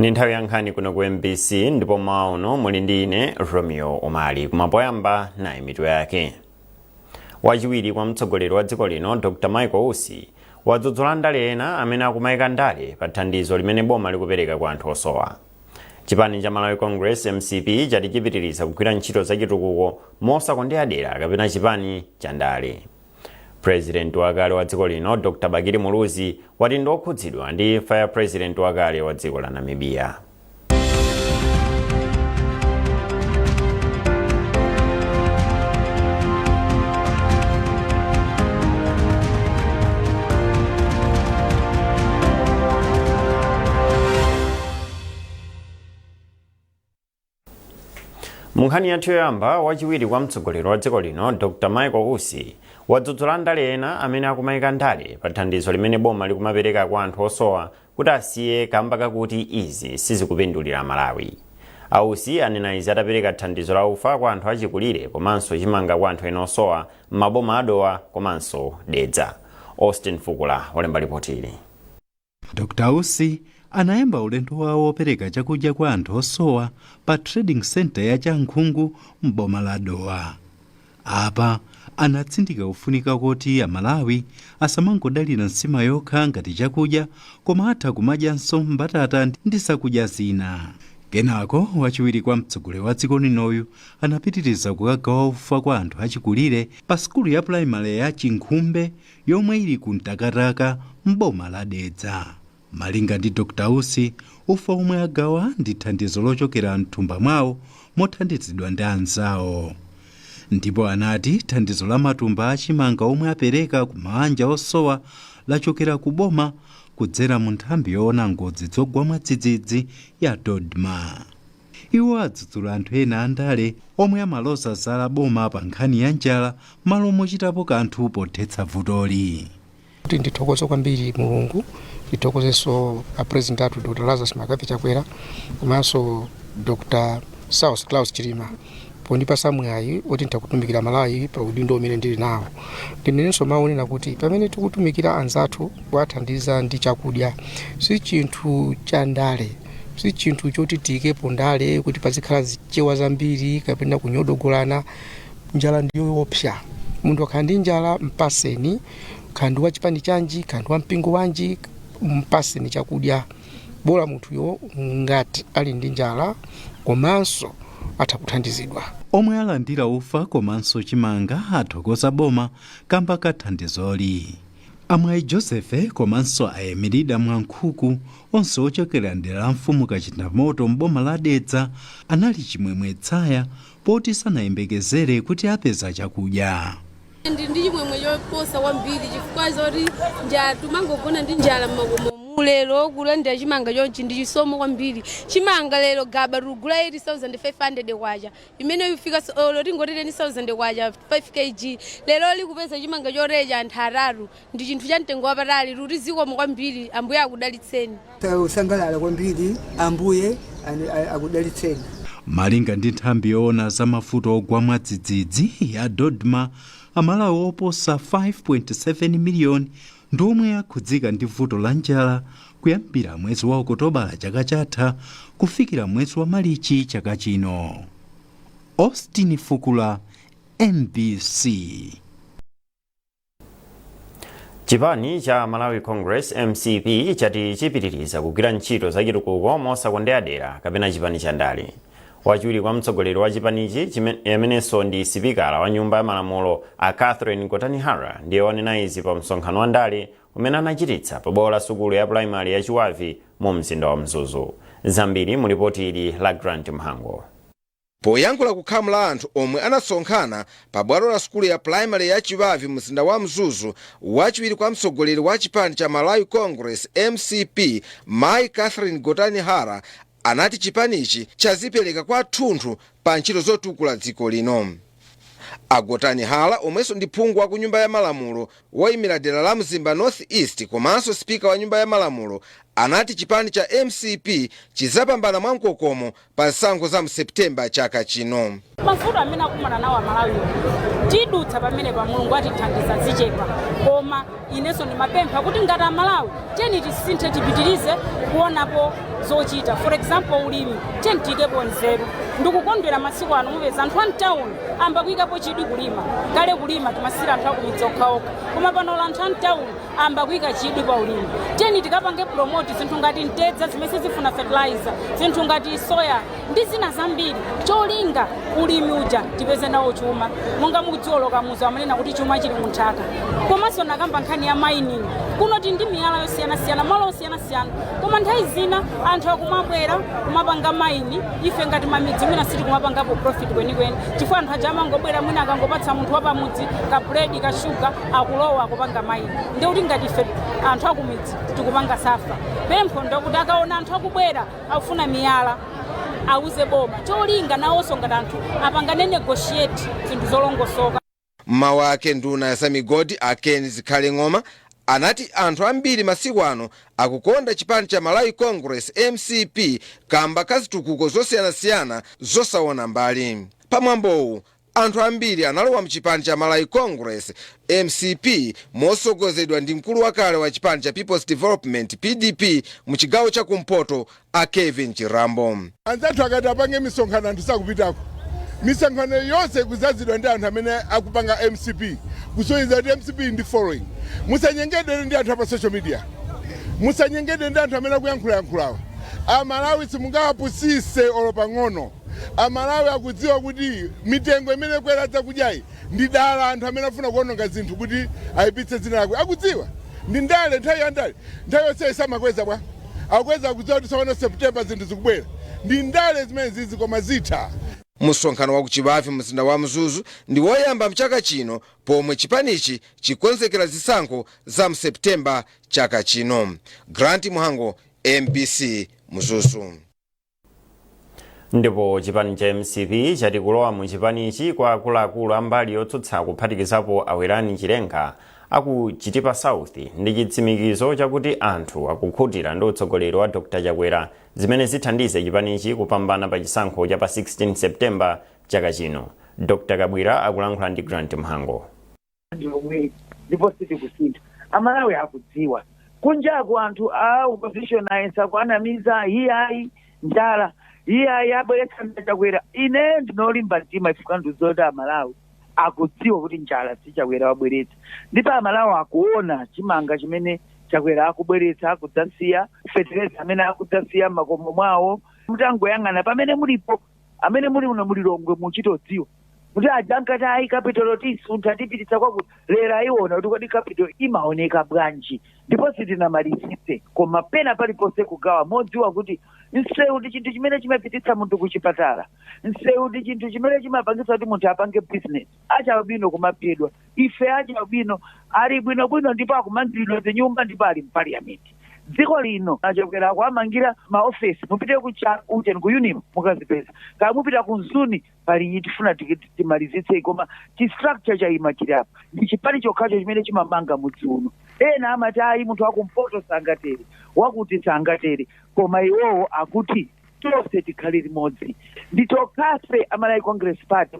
Ndi nthawi ya nkhani kuno ku MBC, ndipo mmawa uno muli ndi ine Romeo Umali. Koma poyamba, nayi mitu yake. Wachiwiri kwa mtsogoleri wa dziko lino Dr Michael Usi wadzudzula ndale ena amene akumayika ndale pa thandizo limene boma likupereka kwa anthu osowa. Chipani cha Malawi Congress, MCP, chati chipitiriza kugwira ntchito zachitukuko mosakondera dera kapena chipani cha ndale. President wakale wa dziko lino Dr Bakili Muluzi wati ndi okhudzidwa ndi imfa ya president wakale wa dziko la Namibia. Mu nkhani yathu yoyamba, wachiwiri kwa mtsogoleri wa dziko lino Dr Michael Usi wadzudzula ndale ena amene akumayika ndale pa thandizo limene boma likumapereka kwa anthu osowa kuti asiye, kamba kakuti izi sizikupindulira Malawi. A Usi anena izi atapereka thandizo la ufa kwa anthu achikulire komanso chimanga kwa anthu ena osowa m'maboma a Dowa komanso Dedza. Austin Fukula walemba ripoti ili. Dr Usi anayamba ulendo wawo wopereka chakudya kwa anthu osowa pa trading center ya Chankhungu m'boma la Dowa. Apa anatsindika kufunika koti Amalawi asamangodalira nsima yokha ngati chakudya, koma atha kumadyanso mbatata ndi zakudya zina. Kenako wachiwiri kwa mtsogoleri wa dziko linoyu anapitiriza kukagawa ufa kwa anthu achikulire pa sukulu ya pulaimale ya Chinkhumbe yomwe ili ku Mtakataka m'boma la Dedza. Malinga ndi Dr Usi, ufa omwe agawa ndi thandizo lochokera mthumba mwawo mothandizidwa ndi anzawo. Ndipo anati thandizo la matumba achimanga omwe apereka ku mabanja osowa lachokera ku boma kudzera mu nthambi yoona ngozi zogwa mwadzidzidzi ya DoDMA. Iwo adzudzula anthu ena andale omwe amaloza zala boma pa nkhani ya njala malo mochitapo kanthu pothetsa vutoli. Kuti ndithokoze kwambiri Mulungu, ndithokozenso a president athu Dr Lazarus McCarthy Chakwera komanso Dr Saulos Klaus Chilima pondipasa mwayi oti nditakutumikira Malawi pa udindo umene ndili nawo. Ndinenenso mawu onena kuti pamene tikutumikira anzathu kuwathandiza ndi chakudya, si chinthu cha ndale, si chinthu choti tiyikepo ndale kuti pazikhala zichewa zambiri kapena kunyodogolana. Njala ndiyoopsa. Munthu akhala ndi njala, mpaseni, kaya ndi wa chipani chanji, kaya ndi wa mpingo wanji, mpaseni chakudya, bola munthuyo ngati ali ndi njala komanso atha kuthandizidwa. Omwe alandira ufa komanso chimanga athokoza boma kamba ka thandizoli. Amwayi Joseph komanso a Emirida Mwankhuku, onse ochokera mdera la mfumu Kachindamoto m'boma la Dedza, anali chimwemwe tsaya poti sanayembekezere kuti apeza chakudya. Ndi ndi chimwemwe choposa kwambiri chifukwa zoti njala, tumangogona ndi njala mmakomomu. Lero kulandira chimanga chonchi ndi chisomo kwambiri. Chimanga lero gaba tikugula 8500 kwacha, imene ifika olo tingoti 10,000 kwacha 5 kg. Lero likupeza chimanga choterecha anthu atatu ndi chinthu cha mtengo wapatali. Tikuti zikomo kwambiri, Ambuye akudalitseni. Kusangalala kwambiri, Ambuye akudalitseni. Malinga ndi nthambi yoona za mavuto ogwa mwadzidzidzi ya DoDMA, Amalawi oposa 5.7 miliyoni ndi omwe akhudzika ndi vuto la njala kuyambira mwezi wa Okotobala chaka chatha kufikira mwezi wa Malichi chaka chino. Austin Fukula, MBC. Chipani cha Malawi Congress, MCP, chati chipitiriza kugwira ntchito zachitukuko mosakondera dera kapena chipani cha ndale. Wachiwiri kwa mtsogoleri wa chipanichi amenenso ndi sipikala wa nyumba ya malamulo a Catherine Gotani Hara ndiye wanena izi pa msonkhano wa ndale umene anachititsa pa bwalo la sukulu ya pulaimali ya Chiwavi mu mzinda wa Mzuzu. Zambiri mu lipoti ili la Grant Mhango. Poyankhula ku khamu la anthu omwe anasonkhana pa bwalo la sukulu ya primary ya Chivavi mzinda wa Mzuzu, wachiwiri kwa mtsogoleri wa chipani cha Malawi Congress, MCP, Mai Catherine Gotani Hara anati chipanichi chazipereka kwathunthu pa ntchito zotukula dziko lino. A Gotani Hara, omwenso ndi phungu wa ku nyumba ya malamulo woyimira dera la Mzimba North East komanso sipika wa nyumba ya malamulo, anati chipani cha MCP chizapambana mwamkokomo pa zisankho za mu September chaka chino. Mavuto amene akumana nawo Amalawiwo, tidutsa pamene pa Mulungu atithandiza, zichepa. Koma inenso ndimapempha kuti ngati Amalawi, tiyeni tisinthe, tipitirize kuonapo Zochita, for example, ulimi, tiyeni tiyikepo nzeru. Ndikukondwera masiku ano mupeza anthu a mtawuni amba kuyikapo chidwi kulima. Kale kulima timasiyira anthu akumidzi okhaokha, koma pano anthu a mtawuni amba kuyika chidwi pa ulimi. Tiyeni tikapange promote zinthu ngati mtedza zimene zifuna fertilizer, zinthu ngati soya ndi zina zambiri. Cholinga ulimi uja tipeze nawo chuma. Monga mukudziwa, Kamuzu amanena kuti chuma chili munthaka. Komanso nakamba nkhani ya mining. Kuno tili ndi miyala yosiyanasiyana, malo osiyanasiyana, koma nthawi zina anthu akumabwera kumapanga mine. Ife ngati mamidzi mwina sitikumapangapo profit kwenikweni, chifukwa anthu aja amangobwera, mwina akangopatsa munthu wapamudzi ka buledi, ka shuga, akulowa akupanga mine. Ndikuti ngati ife anthu akumidzi tikupanga suffer. Pempho ndikuti akaona anthu akubwera akufuna miyala, auze boma, cholinga nawonso ngati anthu apangane negotiate zinthu zolongosoka. Mmawu ake, nduna ya zamigodi a Ken Zikhale Ng'oma anati anthu ambiri masiku ano akukonda chipani cha Malawi Congress, MCP, kamba ka zitukuko zosiyanasiyana zosaona mbali. Pamwambowu anthu ambiri analowa mchipani cha Malawi Congress, MCP, mosogozedwa ndi mkulu wakale wa chipani cha People's Development, PDP, muchigawo chakumpoto a Kevin Chirambo. Anzathu akati apange misonkhano, anthu sakupitako. Misonkhano yonse ikuzazidwa ndi anthu amene akupanga MCP, kusonyeza kuti MCP ndi following. Musanyengedwe ndi anthu apa social media, musanyengedwe ndi anthu amene akuyankhulayankhulawa. Amalawi simungawapusise olo pang'ono. Amalawi akudziwa kuti mitengo imene ikwera zakudyayi ndi dala. Anthu amene afuna kuononga zinthu kuti ayipitse dzina lake akudziwa ndi ndale. Nthawi ya ndale, nthawi yonse isamakweza bwa akukweza, akudziwa kuti tsopano September zinthu zikubwera. Ndi ndale zimene zizi, koma zitha. Msonkhano wa kuChibavi, mzinda wa Mzuzu, ndi woyamba mchaka chino pomwe chipanichi chikonzekera zisankho za mSeptemba chaka chino. Grant Muhango, MBC, Mzuzu. Ndipo chipani cha MCP chati kulowa mu chipanichi kwa akuluakulu ambali yotsutsa, kuphatikizapo Awelani Chilenga aku Chitipa South, ndi chitsimikizo chakuti anthu akukhutira ndi utsogoleri wa Dr Chakwera, zimene zithandize chipanichi kupambana pa chisankho cha pa 16 Septemba chaka chino. Dr Kabwira akulankhula ndi Grant Mhango. Ndilomwe ndipo sitikusintha. Amalawi akudziwa. Kunjaku anthu a opposition ayesa kuanamiza, iyayi njala, iyayi abweretsa Chakwera. Ine ndinolimba mtima chifukwa ndizoti Amalawi akudziwa kuti njala si Chakwera wabweretsa, ndipo Amalawi akuona chimanga chimene Chakwera akubweretsa, akudzasiya fetereza amene akudzasiya m'makomo mwawo. Mutangoyang'ana pamene mulipo, amene muli muno muLilongwe, muchitodziwa kuti aja ankati ayi capital tisuntha, tipititsa kwakuti, lero ayiona kuti kodi capital imaoneka bwanji. Ndipo sitinamalizitse, koma pena paliponse kugawa modziwa kuti msewu ndi chinthu chimene chimapititsa munthu kuchipatala, msewu ndi chinthu chimene chimapangitsa kuti munthu apange business. Achalubino kumaphedwa, ife achalubino ali bwinobwino ndipo akumangiridwa zinyumba ndipo ali mparliament. Dziko lino aChakwera akuamangira maofesi. Mupite ku ucheni ku UNIMA mukazipeza, kaya mupita ku Mzuni pali. Tifuna timalizitse, koma chi structure chayima chili apo. Ndi chipani chokhacho chimene chimamanga mudzi uno. Ena amati ayi, munthu wakumpoto sangatere, wakuti sangatere, koma iwowo akuti tonse tikhale limodzi. Ndi tokhafe aMalawi Congress Party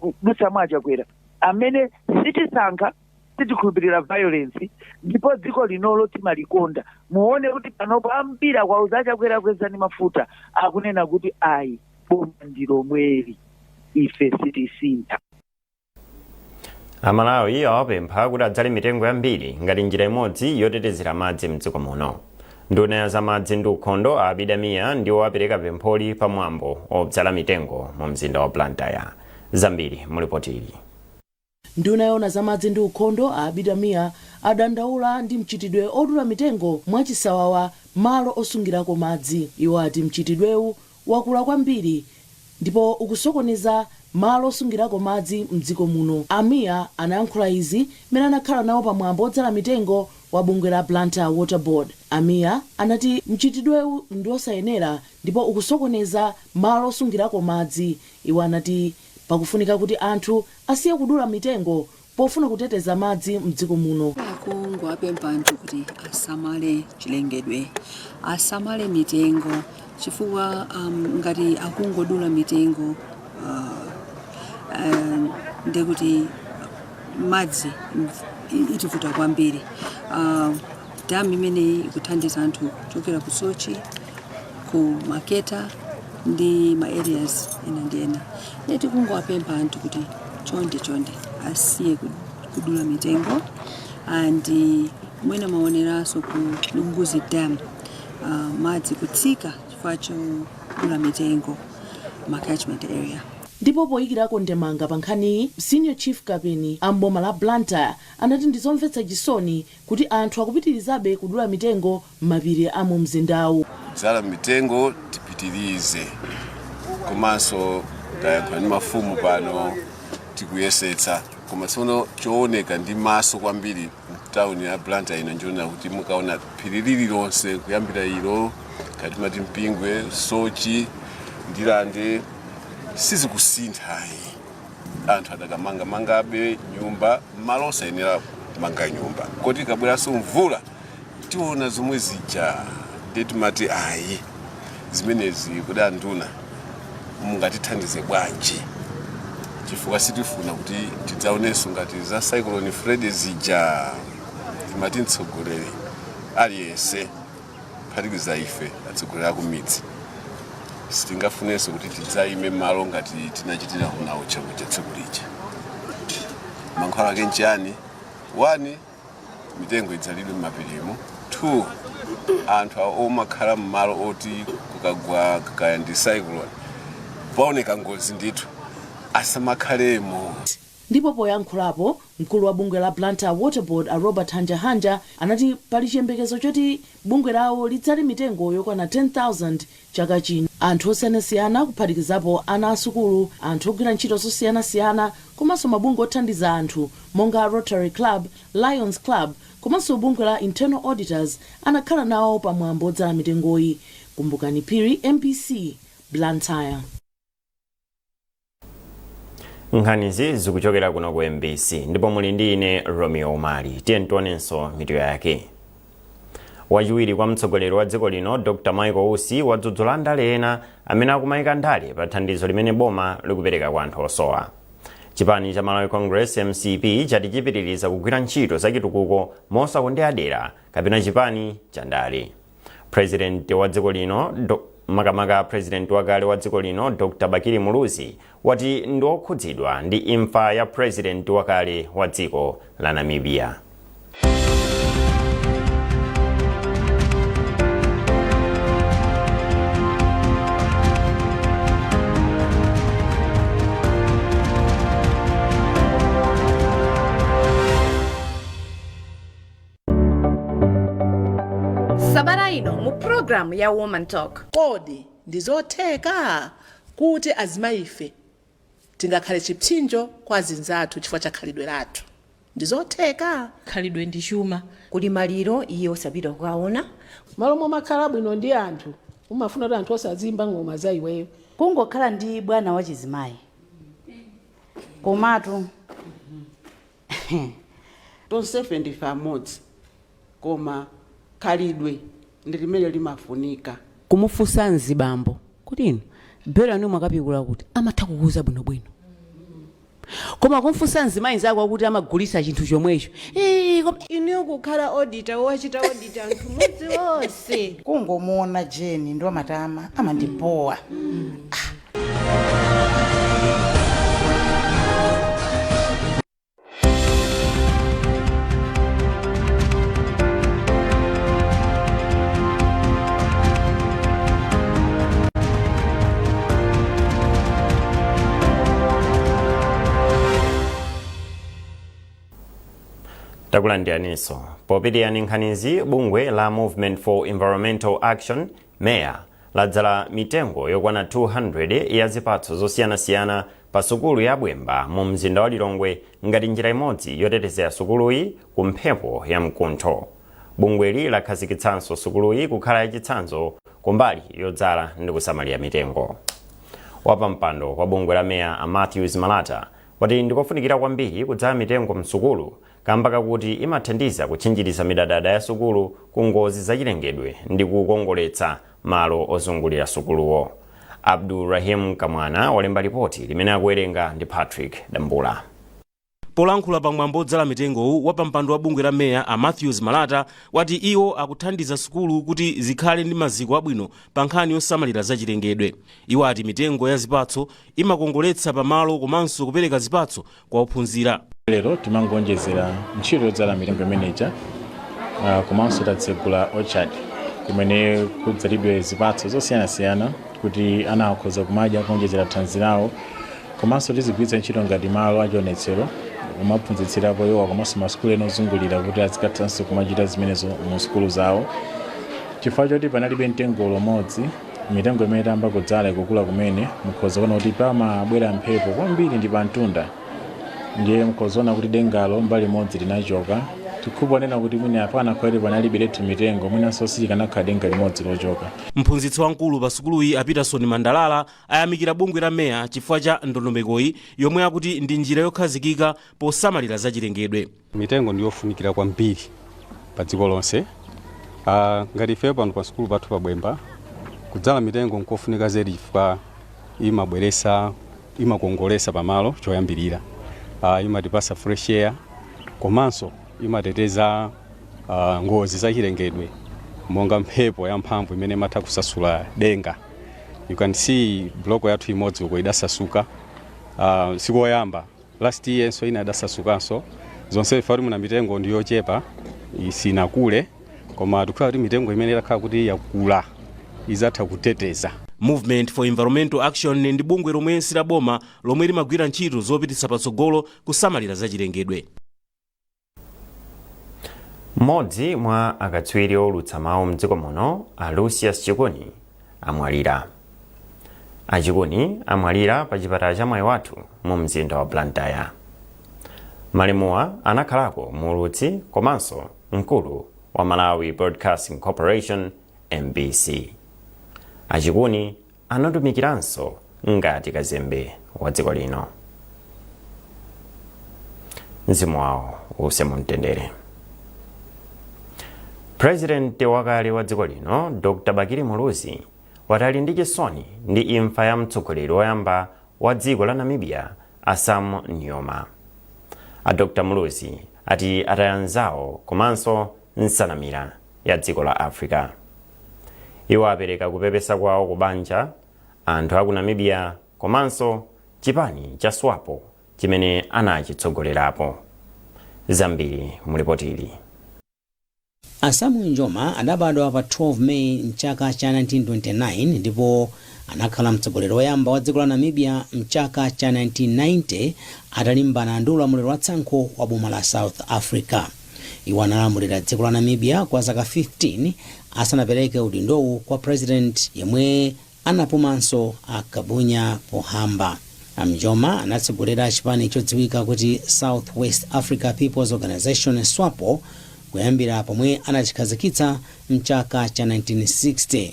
kudutsa mwa Chakwera amene sitisankha, sitikhulupirira violence, ndipo dziko linolo timalikonda. Muone kuti panopo ambiri akwauza aChakwera, "Kwezani mafuta," akunena kuti ayi, boma ndi lomweli, ife sitisintha. Amalawi awapempha kuti adzale mitengo yambiri ngati njira imodzi yotetezera madzi mdziko muno. Nduna ya zamadzi ndi ukhondo a Abida Mia ndiwo apereka pempholi pamwambo odzala mitengo mu mzinda wa Blantyre. Zambiri mulipoti ili. Nduna yoona zamadzi ndi ukhondo a Abida Mia adandaula ndi mchitidwe odula mitengo mwachisawawa malo osungirako madzi. Iwo ati mchitidwewu wakula kwambiri ndipo ukusokoneza malo osungirako madzi mdziko muno. Amiya anayankhula izi mmene anakhala nawo pamwambo odzala mitengo wa bungwe la Blantyre Water Board. Amiya anati mchitidwewu ndi osayenera ndipo ukusokoneza malo osungirako madzi. Iwo anati pakufunika kuti anthu asiye kudula mitengo pofuna kuteteza madzi mdziko muno. Kungowapempha anthu kuti asamale chilengedwe, asamale mitengo, chifukwa ngati akungodula mitengo, ndekuti madzi itivuta kwambiri. Damu imeneyi ikuthandiza anthu kuchokera ku Soche, Ku Maketa ndi ma areas ena ndi ena. Ndiye tikungowapempha anthu kuti chonde chonde asiye kudula mitengo. And mwina maoneranso ku Lunguzi Dam, madzi kutsika chifukwa chodula mitengo ma catchment area. Ndipo poyikirako ndemanga pa nkhaniyi, Senior Chief Kapeni amboma la Blantyre anati ndizomvetsa chisoni kuti anthu akupitirizabe kudula mitengo m'mapiri a mu mzindawu. Kudzala mitengo tipitirize, komanso tayankhula ndi mafumu pano, tikuyesetsa. Koma tsono chooneka ndi maso kwambiri mtawuni ya Blantyre ino njiona kuti mukaona phiri lililonse, kuyambira ilo kati mati Mpingwe, Soche, Ndirande, sizikusinthayi. Anthu adakamangamangabe nyumba malo osayenera kumanga nyumba, koti ikabweranso mvula tiona zomwe zija. Ndiye timati ayi, zimenezi kuti anduna mungatithandize bwanji? Chifukwa sitifuna kuti tidzaonenso ngati za Cyclone Freddy zija. Timati mtsogoleri aliyense, phatikiza ife atsogoleri akumidzi, sitingafunenso kuti tidzayime malo ngati tinachitira kunautcha kuja tsiku lija. Mankhwala ake nchiyani? 1, mitengo idzalidwe m'mapirimo. 2, anthu awo omakhala m'malo oti kukagwa kaya ndi cyclone paoneka ngozi ndithu asamakhalemo. Ndipo poyankhulapo, mkulu wa bungwe la Blantyre Water Board a Robert Hanjahanja anati pali chiyembekezo choti bungwe lawo lidzale mitengo yokwana 10,000 chaka chino. Anthu osiyanasiyana, kuphatikizapo ana asukulu, anthu ogwira ntchito zosiyanasiyana komanso mabungwe othandiza anthu monga Rotary Club, Lions Club komanso bungwe la Internal Auditors anakhala nawo pamwambo odzala mitengoyi. Kumbukani Phiri, MBC, Blantyre. Nkhanizi zikuchokera kuno ku MBC ndipo muli ndi ine Romeo Umali. Tiye tionenso mitu yake. Wachiwiri kwa mtsogoleri wa dziko lino Dr Michael Usi wadzudzula ndale ena amene akumayika ndale pa thandizo limene boma likupereka kwa anthu osowa. Chipani cha Malawi Congress, MCP, chati chipitiriza kugwira ntchito zachitukuko mosakondera dera kapena chipani cha ndale. President wa dziko lino, makamaka president wakale wa dziko lino Dr Bakili Muluzi wati ndi okhudzidwa ndi imfa ya president wakale wa dziko la Namibia. Sabata ino mu programu ya Woman Talk. Kodi ndi zotheka kuti azimayife tingakhale chipsinjo kwa azinzathu chifukwa cha khalidwe lathu? Ndi zotheka? Khalidwe ndi chuma. Kuli maliro, iye osapita kukaona. Malo momakhala bwino ndi anthu, umafuna kuti anthu osazimba ng'oma za iweyo. Kungokhala ndi bwana wachizimayi, komatu Tonsefe ndife amodzi, koma khalidwe ndi limene limafunika. Kumufunsa mzibambo kuti, "Inu, belo anu mwakapikula kuti?" amatha kukuuza bwinobwino, koma kumfunsa mzimayi zako akuti amagulisa chinthu chomwecho. Inuyo kukhala auditor, wachita audit anthu mudzi wonse. Kungomuona Jeni ndi wamatama, amandibowa. Takulandiraninso. Popitirani nkhanizi, bungwe la Movement for Environmental Action, MEA, ladzala mitengo yokwana 200 ya zipatso zosiyanasiyana pa sukulu ya Bwemba mu mzinda wa Lilongwe ngati njira imodzi yotetezera sukuluyi ku mphepo ya mkuntho. Bungweli lakhazikitsanso sukuluyi kukhala yachitsanzo kumbali yodzala ndi kusamalira mitengo. Wapampando wa bungwe la MEA a Matthews Malata wati ndikofunikira kwambiri kudzala mitengo msukulu kamba kakuti imathandiza kutchinjiriza midadada ya sukulu ku ngozi zachilengedwe ndi kukongoletsa malo ozungulira sukuluwo. Abdul Rahim Kamwana walemba lipoti limene akuwerenga ndi Patrick Dambula. Polankhula pamwambo odzala mitengowu, wapampando wa bungwe la MEA a Matthews Malata wati iwo akuthandiza sukulu kuti zikhale ndi maziko abwino pa nkhani yosamalira zachilengedwe. Iwo ati mitengo ya zipatso imakongoletsa pamalo komanso kupereka zipatso kwa ophunzira. Lero timangonjezera ntchito yodzala mitengo imeneja, komanso tatsegula orchard kumene kudzalidwe zipatso zosiyanasiyana kuti ana akhoza kumadya kuonjezera thanzi lawo, komanso tizigwiritsa ntchito ngati malo achionetsero kumaphunzitsirapo iwowa komanso masukulu ena ozungulira kuti azikathanso kumachita zimenezo mu sukulu zawo, chifukwa choti panalibe mtengo umodzi. Mitengo imene tayamba kudzala ikukula kumene, mukhoza kuona kuti pamabwera mphepo kwambiri ndi pamtunda, ndiye mukhoza kuona kuti dengalo mbali imodzi linachoka. Tikuponena kuti mwina apana kuti panalibe mitengo, mwinanso silikanakhala denga limodzi lochoka. Mphunzitsi wamkulu pa sukuluyi a Peterson Mandalala ayamikira bungwe la MEA chifukwa cha ndondomekoyi yomwe akuti ndi njira yokhazikika posamalira zachilengedwe. Mitengo ndiyofunikira kwambiri pa dziko lonse. Ngati ife pano pa sukulu pathu pabwemba, kudzala mitengo nkofunika zedi chifukwa imabweresa, imakongolesa pamalo choyambirira, imatipasa fresh air, komanso imateteza ngozi zachilengedwe monga mphepo yamphamvu imene imatha kusasula denga. You can see block yathu imodzi uko idasasuka, sikoyamba, last year nso ina idasasukanso. Zonse ife muna mitengo ndiyochepa, isinakule, koma tikufuna kuti mitengo imene itakhala kuti yakula izatha kuteteza. Movement for Environmental Action ndi bungwe lomwe silaboma lomwe limagwira ntchito zopititsa patsogolo kusamalira zachilengedwe. Mmodzi mwa akatswiri owulutsa mawu mdziko muno a Lucius Chikuni amwalira. A Chikuni amwalira pa chipatala cha Mwaiwathu mu mzinda wa Blantyre. Malemuwa anakhalako muulutsi komanso mkulu wa Malawi Broadcasting Corporation, MBC. A Chikuni anatumikiranso ngati kazembe wa dziko lino. Mzimu wawo uuse mumtendere. Purezidenti wakale wa dziko lino Dr Bakili Muluzi wati ali ndi chisoni ndi imfa ya mtsogoleri woyamba wa dziko la Namibia a Sam Nujoma. A Dr Muluzi ati ataya anzawo komanso nsanamira ya dziko la Africa. Iwo apereka kupepesa kwawo ku banja, anthu aku Namibia komanso chipani cha SWAPO chimene anachitsogolerapo. Zambiri mulipoti ili. A Sam Nujoma adabadwa pa 12 May mchaka cha 1929 ndipo anakhala mtsogoleri woyamba wa dziko la Namibia mchaka cha 1990 atalimbana ndi ulamuliro wa tsankho wa boma la South Africa. Iwo analamulira dziko la Namibia kwa zaka 15 asanapereke udindowu kwa president yemwe anapumanso a Kabunya Pohamba. A Nujoma anatsogolera chipani chodziwika kuti South West Africa People's Organization, SWAPO, kuyambira pomwe anachikhazikitsa mchaka cha 1960.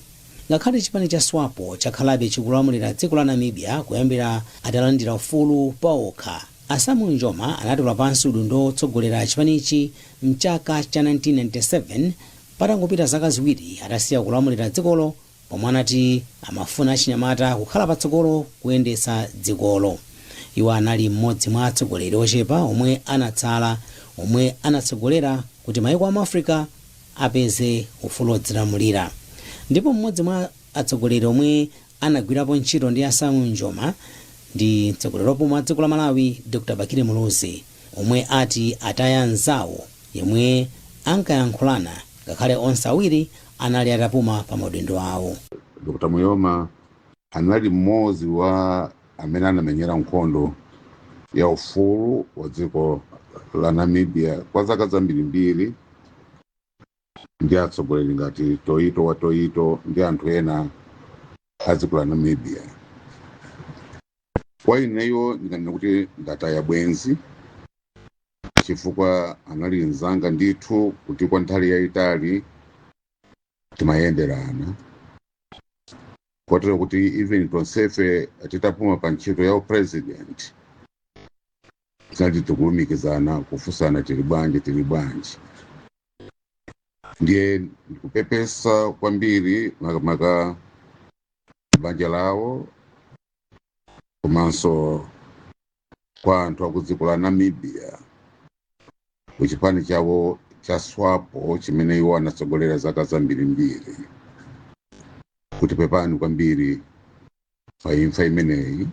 Ngakhale chipani cha SWAPO chakhalabe chikulamulira dziko la Namibia kuyambira atalandira ufulu paokha, a Sam Nujoma anatula pansi udindo wotsogolera chipanichi mchaka cha 1997 patangopita zaka 2 atasiya kulamulira dzikolo, pomwe anati amafuna achinyamata kukhala patsogolo kuyendetsa dzikolo. Iwo anali mmodzi mwa atsogoleri ochepa omwe anatsala omwe anatsogolera kuti maiko amu Africa apeze ufulu wodzilamulira. Ndipo mmodzi mwa atsogoleri omwe anagwirapo ntchito ndi a Sam Nujoma ndi mtsogoleri wopuma wa dziko la Malawi Dr Bakili Muluzi, omwe ati ataya anzawo yemwe ankayankhulana ngakhale onse awiri anali atapuma pa maudindo awo. Dr Nujoma anali mmodzi wa amene anamenyera nkhondo ya ufulu wa dziko la Namibia kwa zaka zambirimbiri ndi atsogoleri ngati Toito wa Toito ndi anthu ena a dziko la Namibia. Kwa ineyo ndinganena kuti ndataya bwenzi, chifukwa anali mzanga ndithu kuti kwa nthawi yayitali timayenderana, kotero kuti even tonsefe titapuma pa ntchito ya upresident tinati tikulumikizana kufunsana tili bwanji, tili bwanji. Ndiye ndikupepesa kwambiri makamaka banja lawo komanso Kwa anthu aku dziko la Namibia, ku chipani chawo cha SWAPO chimene iwo anatsogolera zaka zambirimbiri, kuti pepani kwambiri pa imfa imeneyi.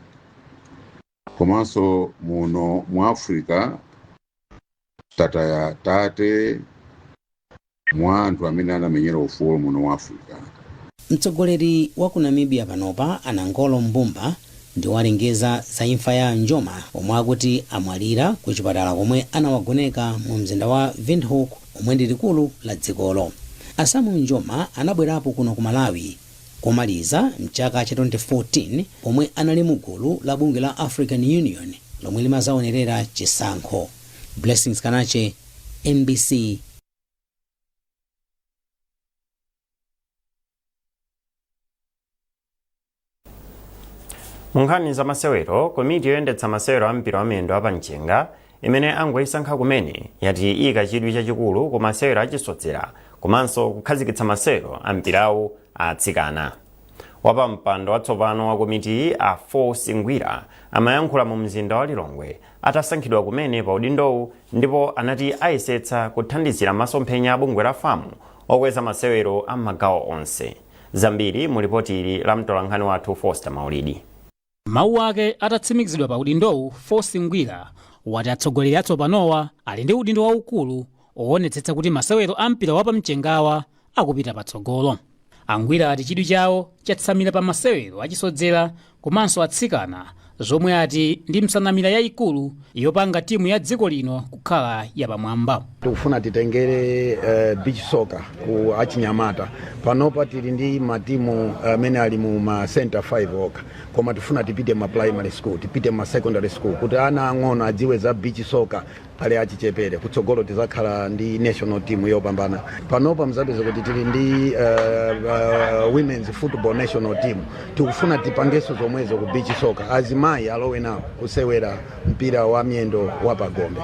Komanso muno mu Africa tataya tate mwa anthu amene anamenyera ufulu muno mu Africa. Mtsogoleri wa ku Namibia panopa, a Nangolo Mbumba, ndiwo alengeza za imfa ya Nujoma, omwe akuti amwalira ku chipatala komwe anawagoneka mu mzinda wa Windhoek, omwe ndi likulu la dzikolo. A Sam Nujoma anabwerapo kuno ku Malawi komaliza mchaka cha 2014, pomwe anali mu gulu la bungwe la African Union lomwe limazaonerera chisankho. Blessings Kanache, MBC. Mu nkhani za masewero, komiti yoyendetsa masewero a mpira wa miyendo apamchenga imene angoyisankha kumene yati iyika chidwi chachikulu ku masewero achisodzera komanso kukhazikitsa masewero a mpirawu a atsikana. Wapampando watsopano wa komitiyi, a Force Ngwira, amayankhula mu mzinda wa Lilongwe atasankhidwa kumene pa udindowu, ndipo anati ayesetsa kuthandizira masomphenya a bungwe la FAM okweza masewero a magawo onse. Zambiri mu lipoti ili la mtolankhani wathu Foster Maulidi. Mawu ake atatsimikizidwa pa udindowu, Force Ngwira wati atsogoleri atsopanowa ali ndi udindo waukulu owonetsetsa kuti masewero a mpira wapamchengawa akupita patsogolo. A Ngwira ati chidwi chawo chatsamira pa masewero achisodzera komanso atsikana, zomwe ati ndi msanamira yayikulu yopanga timu ya dziko lino kukhala yapamwamba. Tikufuna titengere beach soccer ku achinyamata. Panopa tili ndi matimu amene ali mu ma center 5 okha, koma tifuna tipite ma primary school, tipite ma secondary school, kuti ana ang'ono adziwe za beach soccer ali achichepere. Kutsogolo tizakhala ndi national team yopambana. Panopa mzapeza kuti tili ndi women's football national team. Tikufuna tipangenso zomwezo ku beach soccer, azimayi alowe nawo kusewera mpira wa miyendo wa pagombe.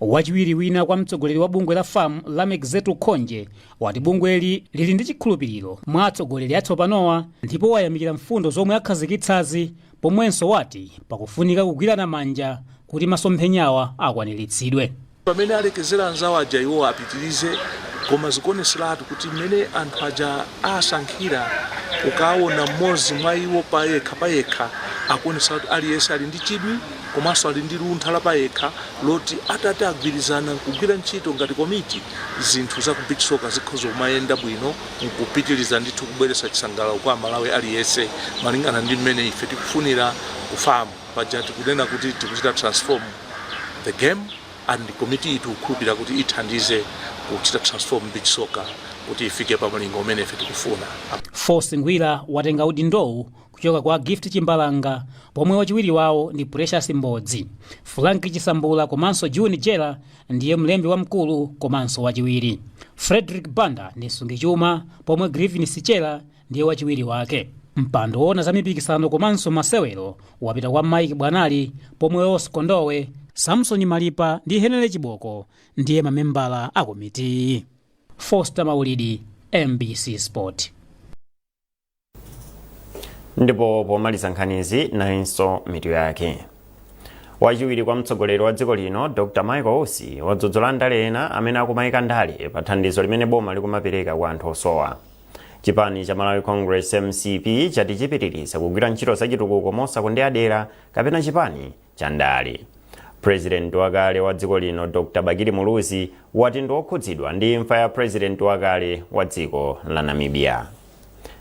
Wachiwiri wina kwa mtsogoleri wa bungwe la FAM, Lameck Zetu Khonje, wati bungweli lili ndi chikhulupiriro mwa atsogoleri atsopanowa ndipo wayamikira mfundo zomwe akhazikitsazi, pomwenso wati pakufunika kugwirana manja kuti masomphenyawa akwaniritsidwe. Pamene alekezera anzawo aja, iwo apitirize, koma zikuoneseratu kuti mmene anthu aja asankhira, ukaona mmodzi mwa iwo payekha payekha, akuonesa kuti aliyense ali ndi chidwi komanso ali ndi luntha la payekha loti atati agwirizana nkugwira ntchito ngati komiti, zinthu za ku beach soccer zikhoza kumayenda bwino nkupitiriza ndithu kubweretsa chisangalalo kwa Amalawi aliyense, malingana ndi mmene ife tikufunira ku FAM. Paja tikunena kuti tikuchita transform the game, and komiti iyi tikukhulupirira kuti ithandize kuchita transform beach soccer kuti ifike pa malingo umene ife tikufuna. Force Ngwira watenga udindowu kuchoka kwa Gift Chimbalanga, pomwe wachiwiri wawo ndi Precious Mbodzi. Frank Chisambula komanso June Jera ndiye mlembi wamkulu komanso wachiwiri. Frederick Banda ndi msungichuma, pomwe Griffin Sichera ndiye wachiwiri wake. Mpando woona za mipikisano komanso masewero wapita kwa Mike Bwanali, pomwe Os Kondowe, Samson Malipa ndi Henry Chiboko ndiye mamembala a komitiyi. Foster Maulidi, MBC Sport. Ndipo pomaliza nkhanizi, nayinso mitu yake. Wachiwiri kwa mtsogoleri wa dziko lino, Dr Michael Usi, wadzudzula ndale ena amene akumayika ndale pa thandizo limene boma likumapereka kwa anthu osowa. Chipani cha Malawi Congress, MCP, chati chipitiriza kugwira ntchito zachitukuko mosakondera dera kapena chipani cha ndale. President wakale wa dziko lino, Dr Bakili Muluzi, wati ndi okhudzidwa ndi imfa ya president wakale wa dziko la Namibia.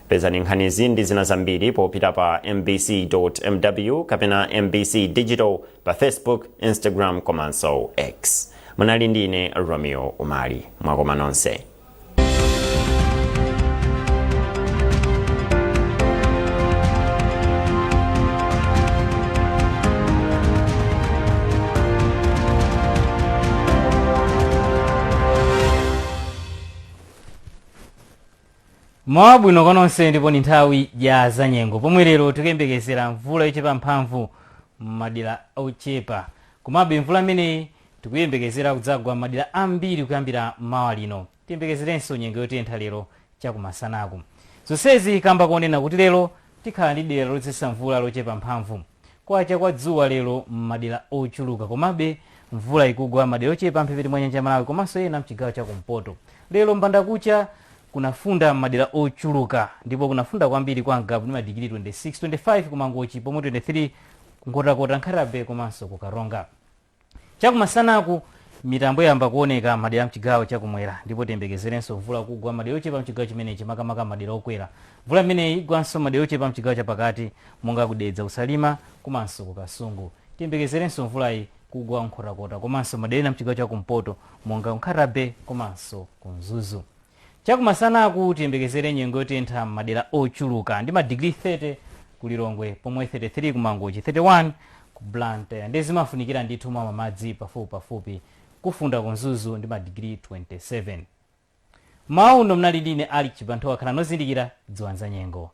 Pezani nkhanizi ndi zina zambiri popita pa mbc.mw kapena MBC Digital pa Facebook, Instagram komanso X. Munali ndi ine Romeo Umali. Mwakoma nonse. Mawa bwino kwa nonse, ndipo ni nthawi ya zanyengo, pomwe lero tikuyembekezera mvula yochepa mphamvu m'madera ochepa. Komabe mvula imeneyi tikuyembekezera kudzagwa m'madera ambiri kuyambira mawa lino. Tiyembekezerenso nyengo yotentha lero chakumasanaku. Zonsezi kamba konena kuti lero tikhala ndi dera lodzetsa mvula lochepa mphamvu. Kwacha kwa dzuwa lero m'madera ochuluka, komabe mvula ikugwa madera ochepa mphepete mwa nyanja ya Malawi komanso ena mchigawo cha kumpoto. Lero mbandakucha kunafunda m'madera ochuluka ndipo kunafunda kwambiri kwa Ngabu ndi madigiri 26, 25 ku Mangochi pomwe 23 ku Nkhotakota, Nkhata Bay komanso ku Karonga. Chakumasanaku mitambo yayamba kuoneka madera a mchigawo chakumwera ndipo tiyembekezerenso mvula kugwa madera ochepa mchigawo chimenechi, makamaka madera okwera. Mvula imeneyi igwanso madera ochepa mchigawo chapakati monga ku Dedza, ku Salima komanso ku Kasungu. Tiyembekezerenso mvulayi kugwa Nkhotakota komanso madera ena mchigawo chakumpoto monga ku Nkhata Bay komanso ku Mzuzu. Chakumasanaku tiyembekezere nyengo yotentha m'madera ochuluka ndi madigiri 30 ku Lilongwe pomwe 33 ku Mangochi, 31 ku Blantyre ndi zimafunikira ndithu kumamwa madzi pafupipafupi. Kufunda ku Mzuzu ndi madigiri 27. Mmawa uno mnali ndine Alick Chibanthowa. Khalani ozindikira, dziwani za nyengo.